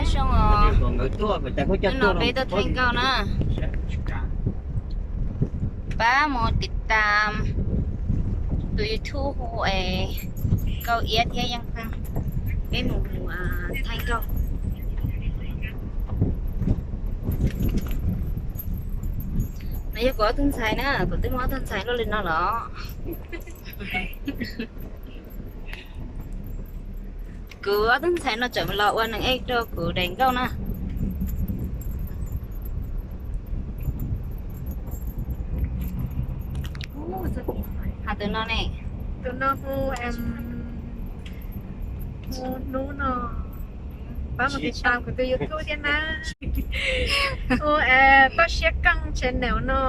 Zoo os, hnub no peb tuaj thaij nkauj na. Pab mus tiv tam tus YouTube hu es Nkauj Iab thiab Yeej Haj, peb mus thaij nkauj. No yog kuv ob tug ntxhais na, kuv twb muaj ob tug ntxhais luaj li no los. Kuv ob tug ntxhais no tseem los ua neeg ej rau kuv daim nkauj na. Hos tus no ne? Tus no hu, hu hnub no, pab mus tiv tam kuv tus YouTube thiab na. Hu Toj Siab Keej channel no.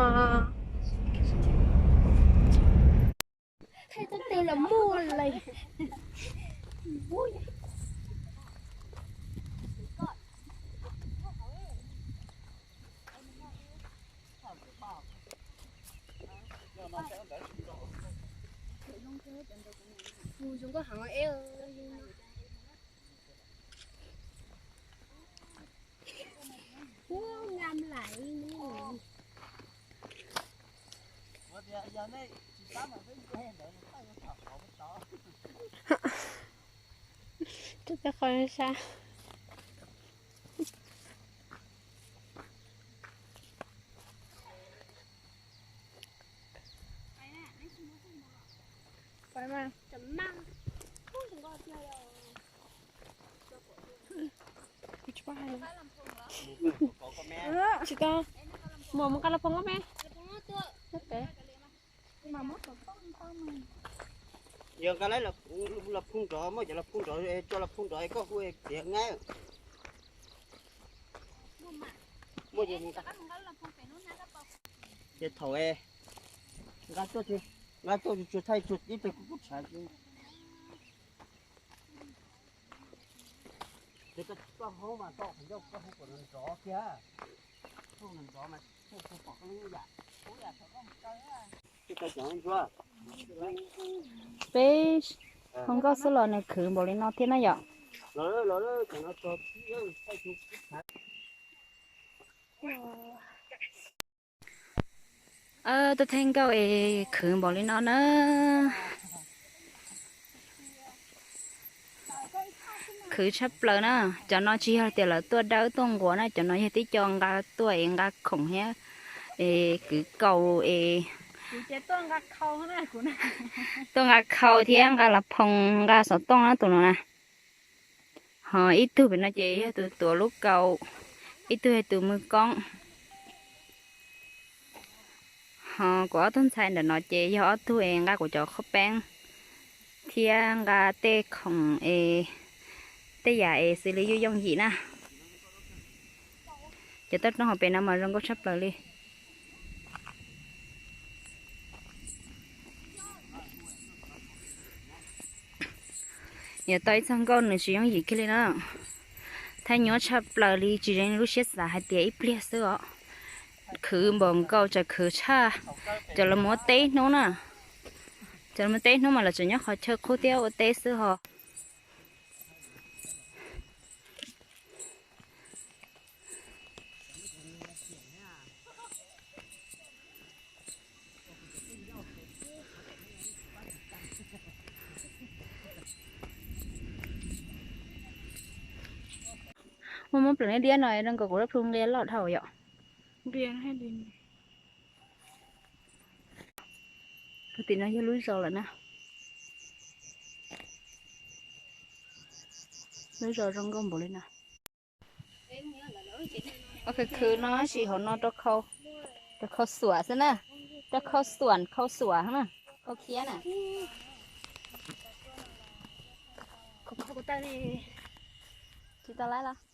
Rau qhov sab. Tsis tau, mus mus nqa laj phoov koj me. Yog nqa laj phoov nrov, muaj cov laj phoov nrov, tso laj phoov nrov koj hu tiav nqaij. Muaj ces thaum nqa tuaj, nqa tuaj tsuag thaij tsuag ib pliag kuv kuj tshav tsis. Koj hoob mas toj qhov ncauj koj hu kom nrov kiag, hu nrov mas pom koj lub yam. Peb hoob nkauj xwb los nws khwv npaum li no thiab na yom. Tuaj thaij nkauj es khwv npaum li no na. Khwv tshaj plaws na. Cov no tsis yog tias lawv tuaj dawb tuaj nquas na, cov no yog tib co nqa tuaj es nqa khoom thiab es kwv kaus es tuaj nqa khau thiab nqa laj phoov nqa xov tooj na tus no na. Ho ib tug pem no ces yog tus tuav lub kaus, ib tug yog tus mws koob. Ho kuv ob tug ntxhais ntawm no ces yog ob tug es nqa kuv cov qhaub peeb thiab nqa tej khoom es tej yam es xws li yooj yooj yim na. Cov toj roob hauv pes no mas zoo nkauj tshaj plaws li. Yuav tau ib txoj nkauj nws tsis yooj yim kiag li na. Thaij nyuaj tshaj plaws li, tsis zeem lub siab xav hais tias ib pliag xwb os. Khwv npaum nkaus, tsam khwv tshaj, cov lawv mus ua teb hnub na. Cov lawv mus teb hnub mas lawv tseem nyob qhov chaw qub thiab ua teb xwb ho. Muaj muab pleev liab liab no zoo nkaus kuv lub plhu nqia loj dhau yom. Puag tim no yog lub zos lawm na. Lub zos zoo nkauj npaum li no. Khwv khwv no tab sis hauv no rau khau xuam xwb na. Rau khau xuam, khau xuam na, khau khiab na. Tsis tau laib los?